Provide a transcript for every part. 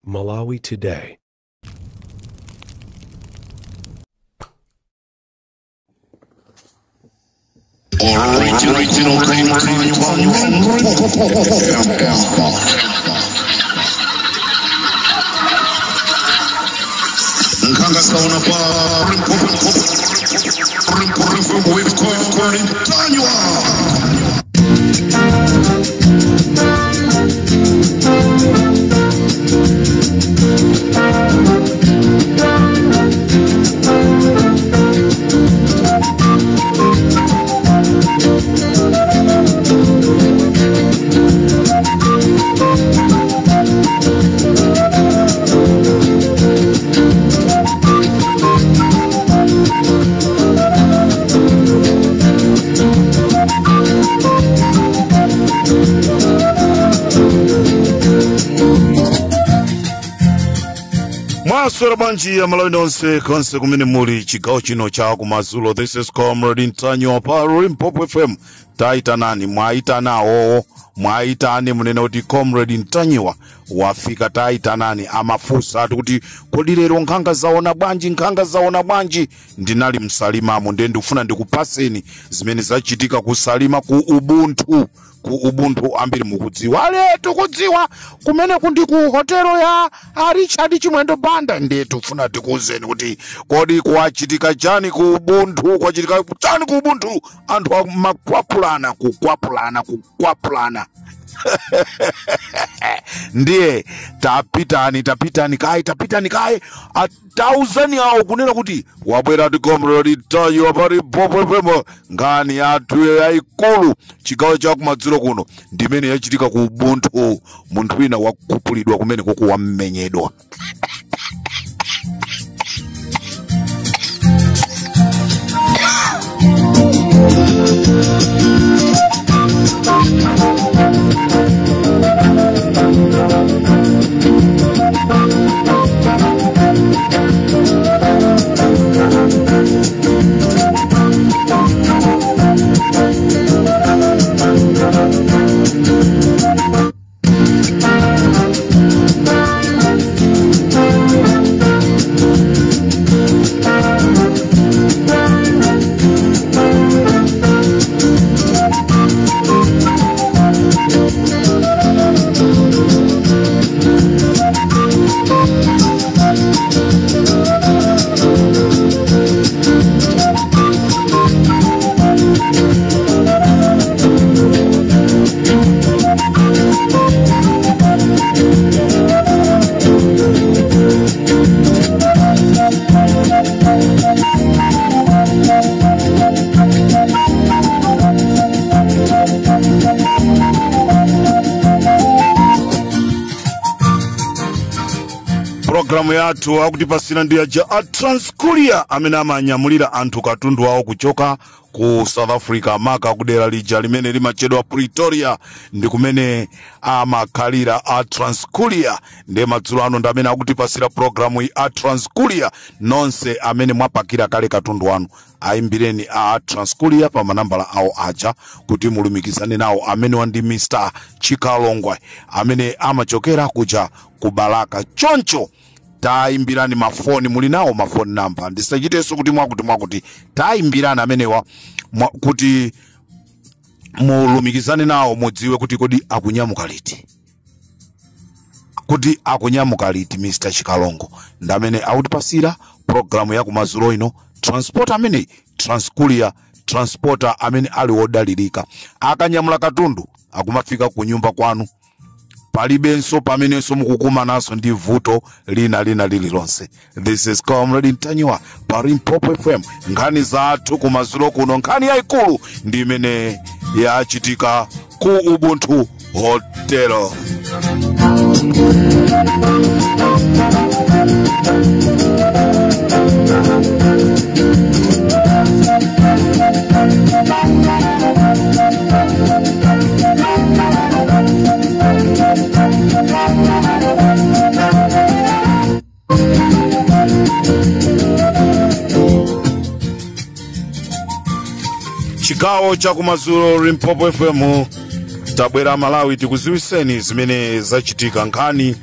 Malawi Today. Nkhanga zaona pa with Mtanyiwa. Mwaswera bwanji Amalawi nonse konse kumene muli chigawo chino cha kumadzulo. This is Comrade Mtanyiwa pa Limpopo FM. Taitanani, mwaitanawo, mwaitane munene kuti Comrade Mtanyiwa wafika. Taitanani amafunsa ati kuti kodi lero nkhanga zaona bwanji, nkhanga zaona bwanji? Ndinali msalimamo, ndiye ndikufuna ndikupaseni zimene zachitika kusalima ku Ubuntu. Ku Ubuntu ambiri mukudziwa, ale tikudziwa kumene kundi ku hotelo ya a Richard Chimwendo Banda. Ndiye tikufuna tikuwuzeni kuti kodi kwachitika chani ku Ubuntu, kwachitika chani ku Ubuntu? Anthu amakwapulana, kukwapulana, kukwapulana. Ndiye tapitani, tapitani kaye, tapitani kaye, atauzani awo kunena kuti wabwera ti Comrade Mtanyiwa pa Limpopo FM. Nkhani yathu yayikulu chigawo cha kumadzulo kuno ndimene yachitika ku Ubuntu. Munthu wina wakupulidwa kumene kuku wammenyedwa. Programu yathu akutipasira ndi aja a Transcourier amene amanyamulira anthu katundu awo kuchoka ku South Africa, maka kudera lija limene limachedwa Pretoria, ndi kumene amakhalira a Transcourier. Ndiye madzulo ano ndi amene akutipasira programu iyi a Transcourier. Nonse amene mwapakira kale katundu wanu, ayimbireni a Transcourier pa manambala awo aja kuti mulumikizane nawo. Amene ndi Mr Chikalongwe amene amachokera kuja ku Balaka. Choncho tayimbirani mafoni, muli nawo mafoni namba, ndisachitenso kuti mwakuti mwakuti. Tayimbirani amenewa kuti mulumikizane nawo, mudziwe kuti kodi akunyamuka liti, kuti akunyamuka liti. Mr Chikalongo ndi amene akutipasira programu ya kumadzulo ino. Transport amene Transcourier, transporter amene ali wodalirika, akanyamula katundu akumafika ku nyumba kwanu, palibenso pamenenso mukukumananso ndi vuto lina lina lililonse. This is Comrade Mtanyiwa pa Limpopo FM. Nkhani zathu kumadzulo kuno, nkhani yayikulu ndi imene yachitika ku Ubuntu Hotel. Chigawo cha kumadzulo, Limpopo FM, tabwera Malawi tikuziwiseni zimene zachitika. Nkhani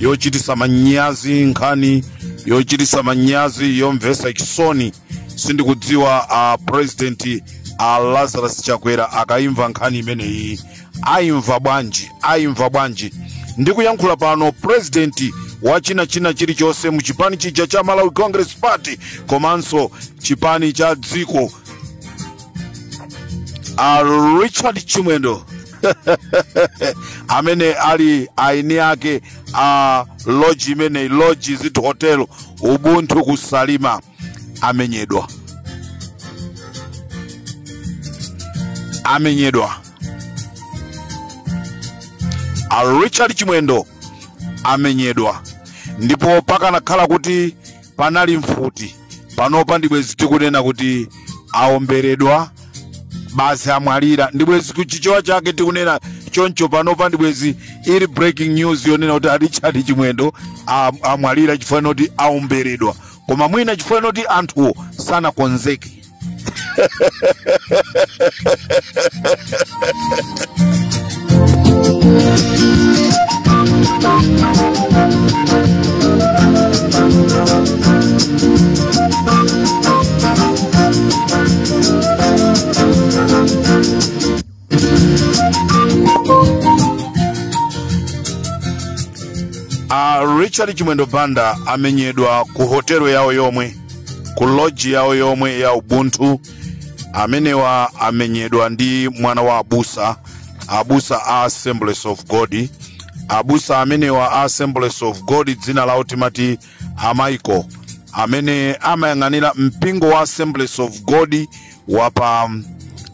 Yochitisa manyazi, nkhani yochitisa manyazi, yomvesa chisoni. Sindikudziwa a president a Lazarus Chakwera akaimva nkhani imeneyi aimva bwanji, aimva bwanji. Ndikuyankhula pano president wa china china chilichonse mu chipani chija cha Malawi Congress Party komanso chipani cha dziko, a Richard Chimwendo amene ali aini ake a lodge imeneyi, lodge zithu hotel Ubuntu kusalima, amenyedwa, amenyedwa. A Richard Chimwendo amenyedwa, ndipo pakanakhala kuti panali mfuti panopa ndibwezi tikunena kuti aomberedwa basi amwalira, ndibwezi kuchichewa chake tikunena choncho. Panopa ndibwezi ili breaking news yonena kuti a Richard Chimwendo amwalira chifukwa kuti aomberedwa, koma mwina chifukwa kuti anthuwo sanakonzeke. A Richard Chimwendo Banda amenyedwa ku hotelo yawo yomwe, ku lodge yawo yomwe ya Ubuntu. Amenewa amenyedwa ndi mwana wa abusa, abusa a Assemblies of God. Abusa amenewa a Assemblies of God dzina lawo timati Amaiko, amene amayang'anira mpingo wa Assemblies of God wapa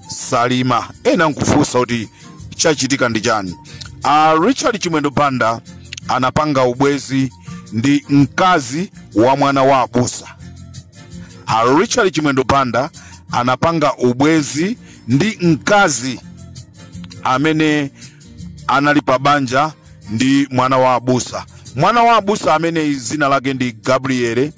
Salima. Ena nkufunsa kuti chachitika ndi chani. A Richard Chimwendo Banda anapanga ubwezi ndi mkazi wa mwana wa abusa. A Richard Chimwendo Banda anapanga ubwezi ndi mkazi amene anali pa banja ndi mwana wa abusa. Mwana wa abusa amene zina lake ndi Gabriel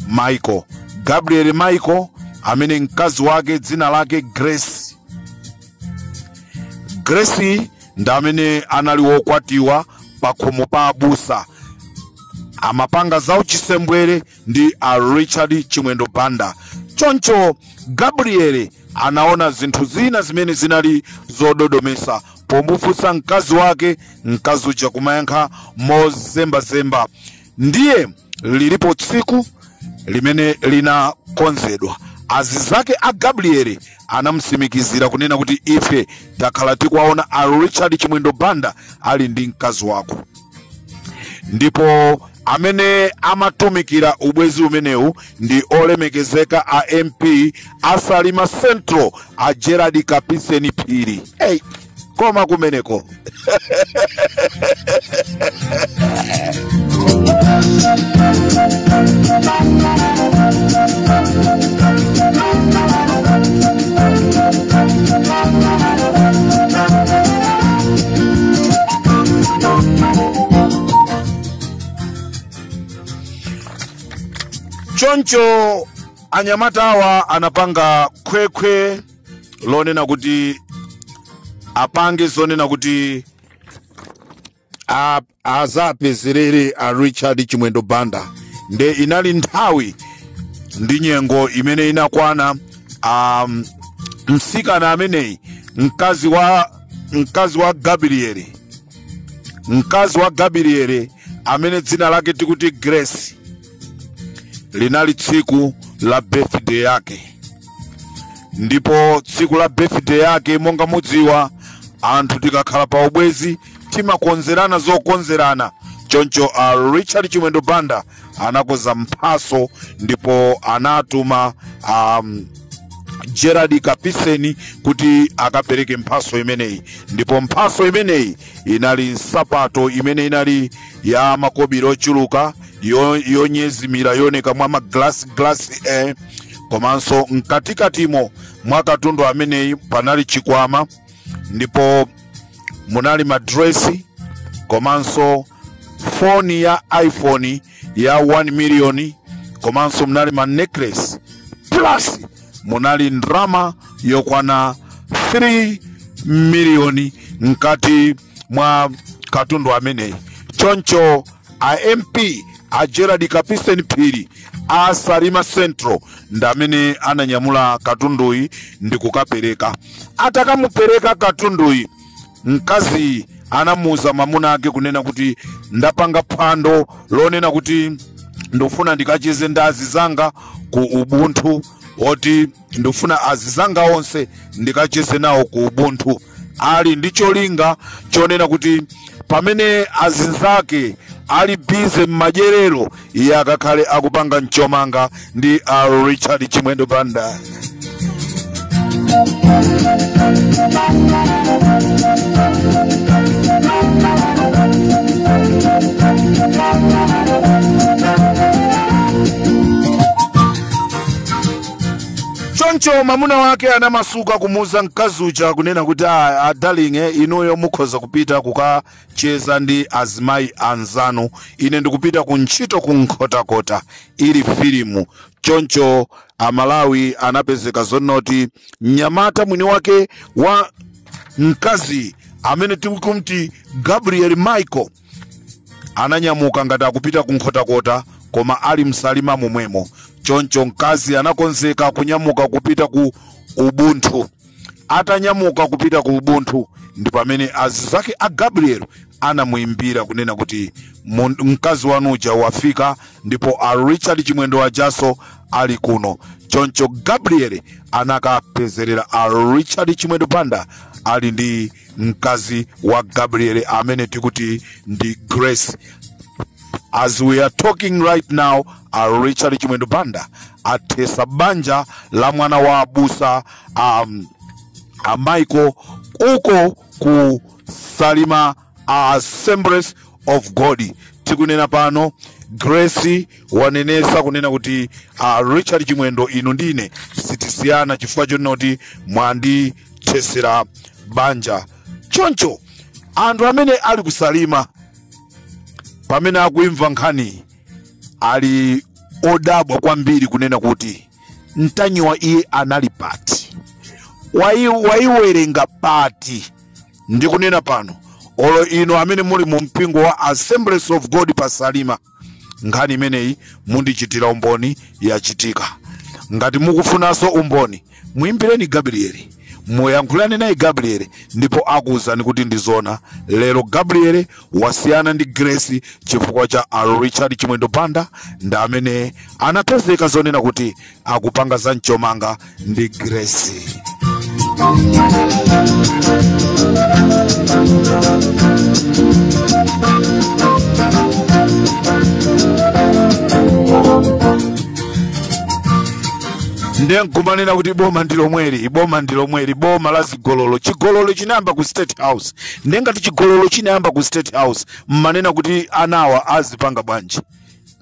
Michael. Gabriel Michael amene mkazi wake dzina lake Grace. Grace ndi amene anali wokwatiwa pakhomo pa abusa, amapanga za uchisembwere ndi a Richard Chimwendo Banda. Choncho Gabriel anaona zinthu zina zimene zinali zododomesa pomufunsa mkazi wake, mkazi uja kumayankha mozembazemba. Ndiye lilipo tsiku limene linakonzedwa, azizake a Gabriel anamsimikizira kunena kuti ife takhala tikuwaona a Richard Chimwendo Banda ali ndi mkazi wako. Ndipo amene amatumikira ubwezi umenewu ndi olemekezeka a MP a Salima Central a Gerald Kapiseni Phiri. Hey, koma kumeneko Choncho anyamata awa anapanga khwekhwe lonena kuti apange zonena kuti azapezerere a Richard Chimwendo Banda. Nde inali nthawi ndi nyengo imene inakwana msikana ameneyi, mkazi wa Gabriel, mkazi wa Gabriel amene dzina lake tikuti Grace, linali tsiku la birthday yake. Ndipo tsiku la birthday yake, monga mudziwa anthu tikakhala pa ubwezi timakonzerana zokonzerana. Choncho a Richard Chimwendo Banda anakoza mphaso ndipo anatuma Gerald Kapiseni kuti akapereke mphaso imeneyi. Ndipo mphaso imeneyi inali nsapato imene inali ya makobiri ochuluka, yonyezimira yoneka mwa ma glass komanso mkatikatimo mwa katundu ameneyi panali chikwama, ndipo munali madresi komanso foni ya iPhone ya 1 million, komanso munali ma necklace, plus munali ndrama yokwana 3 million mkati mwa katundu ameneyi. Choncho a MP a Gerald Kapisen Phiri a Salima Central ndamene ananyamula katunduyi ndi kukapereka. Atakamupereka katunduyi, mkazi anamuuza mamuna ake kunena kuti ndapanga phwando lonena kuti ndofuna ndikacheze ndi azizanga ku Ubuntu, oti ndofuna azizanga onse ndikacheze nawo ku Ubuntu. Ali ndi cholinga chonena kuti pamene azinzake ali bize m'madyerero, iye akakhale akupanga mchomanga ndi a Richard Chimwendo Banda. Choncho mamuna wake anamasuka kumuuza mkazi uja kunena kuti a darling, inuyo mukhoza kupita kukacheza ndi azimayi anzanu, ine ndikupita ku ntchito ku Nkhotakota ili filimu. Choncho Amalawi anapezeka zonoti mnyamata mwini wake wa mkazi amene tikumti Gabriel Michael ananyamuka ngati akupita ku Nkhotakota, koma ali msalima momwemo. Choncho mkazi anakonzeka kunyamuka kupita ku Ubuntu. Atanyamuka kupita ku Ubuntu ndi pamene azizake a Gabriel anamuimbira kunena kuti mkazi wanuja wafika ndipo a Richard Chimwendo ajaso ali kuno. Choncho Gabriel anakapezerera a Richard Chimwendo Banda ali ndi mkazi wa Gabriel amene tikuti ndi Grace. As we are talking right now, a Richard Chimwendo Banda atesa banja la mwana wa abusa a Michael uko ku Salima Assemblies of God. Tikunena pano Grace wanenesa kunena kuti Richard Chimwendo inu ndine sitisiyana chifukwa chonoti mwandithesera banja. Choncho anthu amene ali kusalima pamene akuimva nkhani ali odabwa kwambiri kunena kuti Mtanyiwa iye anali pati, waiwerenga pati. Ndikunena pano olo ino amene muli mu mpingo wa Assemblies of God pa Salima, nkhani imeneyi mundichitira umboni yachitika. Ngati mukufunanso umboni, muimbireni Gabriel, muyankhulane naye Gabriel ndipo akuwuzani kuti ndizona. Lero Gabriel wasiyana ndi Grace chifukwa cha Richard Chimwendo Banda ndi amene anapezeka zonena kuti akupanga za mchomanga ndi Grace. Ndiye nkumanena kuti boma ndi lomweli, boma ndi lomweli, boma la zigololo. Chigololo chinayamba ku State House. Ndiye ngati chigololo chinayamba ku State House, mmanena kuti anawa azipanga bwanji?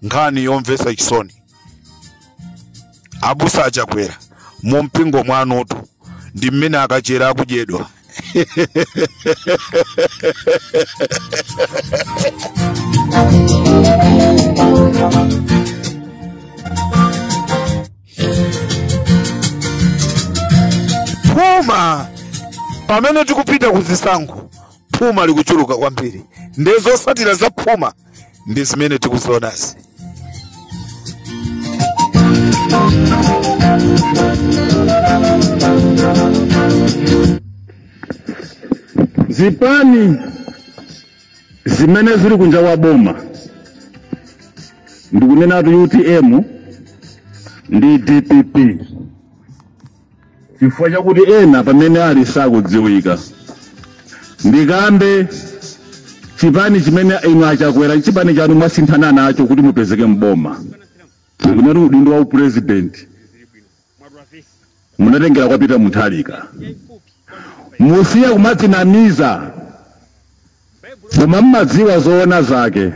Nkhani yomvetsa chisoni. Abusa achakwera mu mpingo mwanutu ndi mmene akachera akudyedwa. Phuma pamene tikupita kuzisankho, phuma likuchuluka kwambiri. Ndiye zotsatira za phuma ndi zimene tikuzionazi. Zipani zimene zili kunja kwa boma, ndikunenatu UTM ndi DPP, chifukwa chakuti ena pamene ali sakudziwika. Ndikambe chipani chimene inu achakwera, chipani chanu mwasinthana nacho kuti mupezeke mboma, ndikunena udindo wa upresident munatengera kwa Peter Mutharika. Musiye kumadzinamiza, koma mmadziwa zoona zake.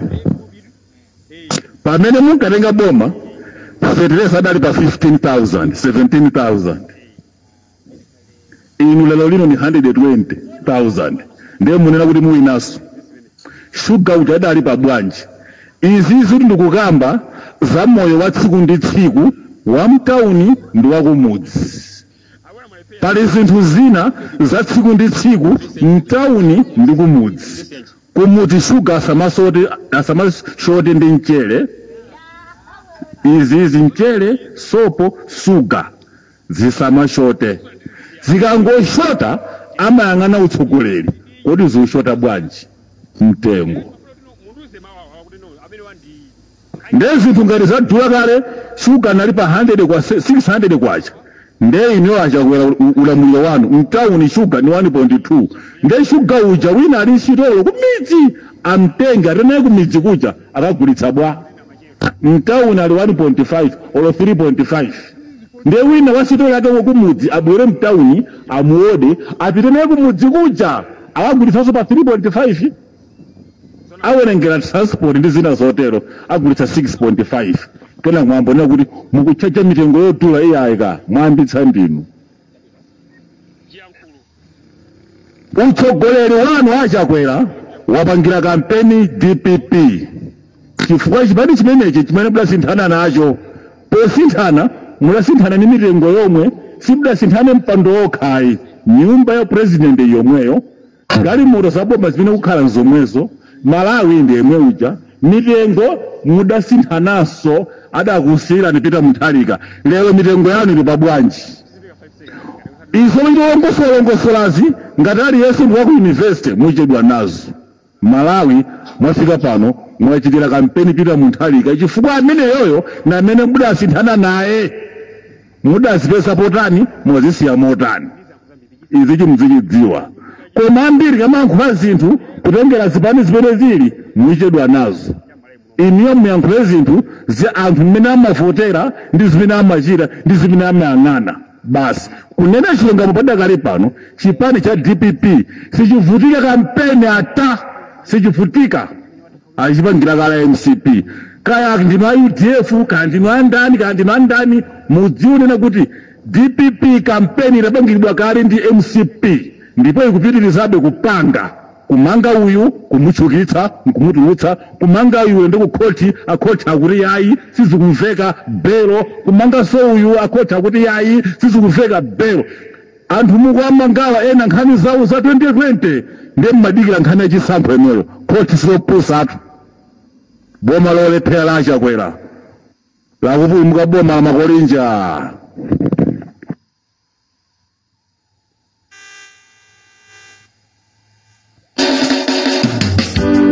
Pamene munkatenga boma, fetereza adali pa 15,000, 17,000. Inu lero lino ni 120,000. Ndiye munena kuti muwinaso. Shuga uja adali pa bwanji. Izi zili ndikukamba za moyo wa tsiku ndi tsiku wa mtauni ndi wa kumudzi. Pali zinthu zina za tsiku ndi tsiku mtauni ndi kumudzi. Kumudzi shuga asamashote ndi mchere. Izizi mchere, sopo, suga zisamashote. Zikangoshota amayang'ana utsogoleri kodi zikushota bwanji mtengo. Nde zinthu ngati zadula kale, shuga nali pa 100 kwa 600 kwacha. Nde ino achakwera ulamuliro wanu mtawuni shuga ni 1.2. Nde shuga uja wina ali ntchitolo kumidzi amtenga atenaye kumidzi kuja akagulitsa bwa mtawuni ali 1.5 olo 3.5. Nde wina wa sitolo yake kumudzi abwere mtawuni amuode apite naye kumudzi kuja akagulitsanso pa 3.5, awerengera transport ndi zina zotero agulitsa 6.5. Kena mwambonera kuti mukuchacha mitengo yodula iyayika mwambitsa ndinu. Utsogoleri wanu achakwera wapangira kampeni DPP chifukwa chipani chimenechi chimene mudasinthana nacho. Posinthana mudasinthana ndi mitengo yomwe, simudasinthane mpando wokhayi, nyumba ya president yomweyo, galimoto zaboma zimene kukhala nzomwezo, Malawi ndi yemwe uja. Mitengo mudasinthanaso adakusiyirani Peter Mutharika. Lero mitengo yanu ili pabwanji? Izo ndilongosolongosolazi ngati aliyense ndi waku university muchedwa nazo. Malawi mwafika pano mwachitira kampeni Peter Mutharika chifukwa ameneyoyo na amene mudasinthana naye. Mudazipeza potani, mwazisiya motani? Izi chimuzichidziwa. Koma ambiri kamayankhula zinthu kutengera zipani zimene zili muchedwa nazo. Iniyo muyankhule zinthu zi anthu mmene amavotera ndi zimene amachita ndi zimene amayang'ana. Basi kunena chilungamo padakale pano chipani cha DPP sichivutika kampeni ata, sichivutika achipangira kala MCP. Kaya ndinu a UDF, kaya ndinu a ndani, kaya ndinu a ndani, mudziwonena kuti DPP kampeni idapangidwa kale ndi MCP ndipo ikupitirizabe kupanga. Kumanga uyu kumutchukitsa nkumutulutsa, kumanga uyu ndi kukhoti akhoti akuti yayi sizikumveka belo, kumanga so uyu akhoti akuti yayi sizikumveka belo. Anthu mukuamangawa ena nkhani zawo za 2020 ndi mmadikira nkhani yachisankho imeneyo. Khoti silopusatu. Boma lolephera la Chakwera lakupulumuka boma la Makolinja.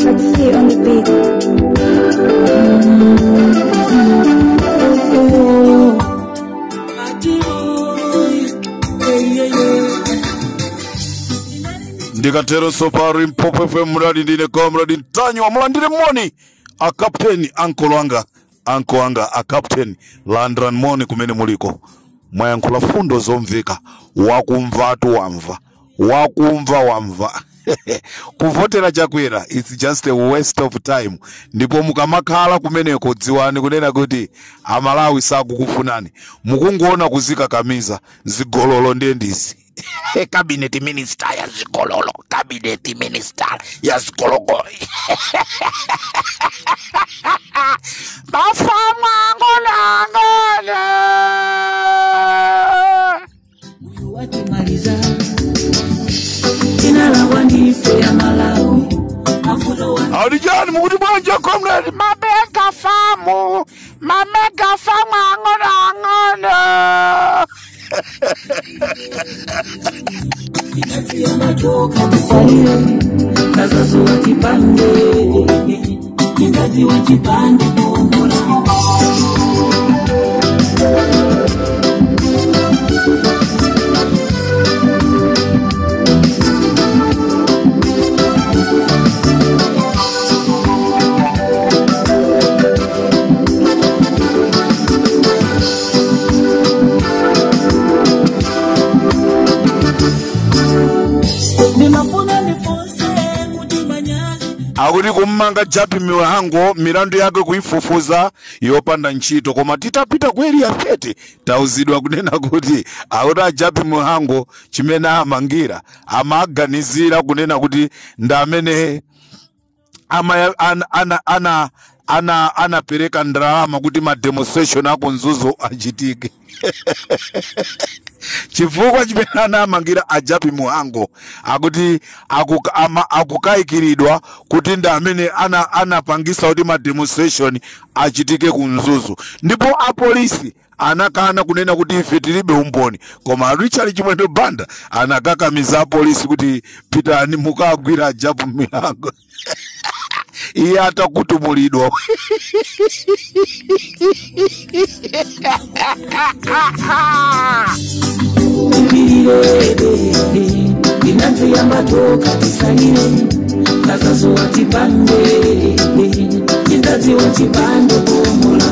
Let's see on the beat. Ndikatero sopari Limpopo FM mradi ndine Comrade Ntanyiwa mulandire moni a captain anko anga anko anga a captain landran moni kumene muliko. Mwayankhula fundo zomveka, wakumva tu wamva, wakumva wamva. Kuvotera Chakwera it's just a waste of time. Ndipo mukamakhala kumeneko dziwani kunena kuti Amalawi sakukufunani, mukungoona kuzika kamiza zigololo ndiye ndisi. Cabinet minister ya zigololo, cabinet minister ya zigololo. Bafama ngona. Watimaliza jina la wandife ya Malawi. Alijani mukuti bwanja comrade mabega famu mamega famu angona angona. Inatia machoka tisalile kazazo wa kipande kingazi wa kipande kuongola. Akuti kummanga Jappie Mhango milandu yake kuifufuza yopanda ntchito, koma titapita ku area 30 tauzidwa kunena kuti akuti Jappie Mhango chimene amangira amaganizira kunena kuti ndi amene anapereka ndalama kuti ma demonstration ako Mzuzu achitike. Chifukwa chimene anamangira a Jappie Mhango akuti akukayikiridwa kuti ndi amene anapangisa kuti ma demonstration achitike ku Mzuzu, ndipo apolisi anakana kunena kuti ife tilibe umboni, koma Richard Chimwendo Banda anakakamiza apolisi kuti pitani mukagwira Jappie Mhango iye atakutumulidwa. Inaziyambatoka tisalire kazazuwa tipande inzaziwa chipande kuomola.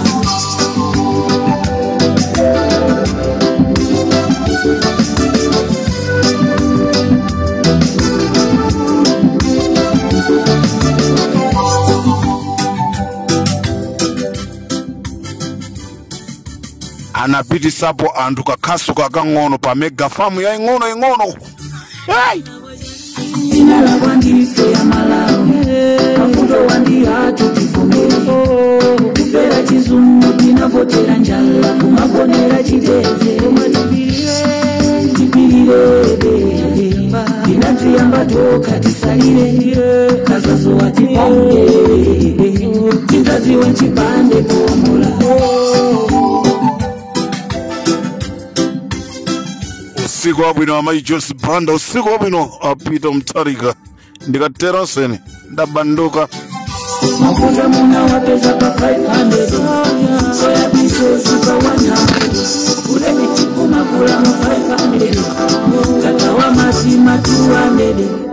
Anapitisapo anthu kakhasu kakang'ono pa mega farm ya ing'ono ing'ono. Hey! Inalabwa ndife ya Malawi, mafuto wandi atu tivumire, kufera chizungu tinavotera njala, kumaponera chiteze, tipirire, tinadziyamba toka tisalire, kazazuwa tipange, tinzaziwa chipande kuomola. Usiku wabwino amayi Joyce Banda, usiku wabwino apita Mutharika, ndikatero sene ndabanduka. Mafuta muna wapeza pa 500, soya pieces pa 100, ulemi kumakula mu 500, kata wa masima 200.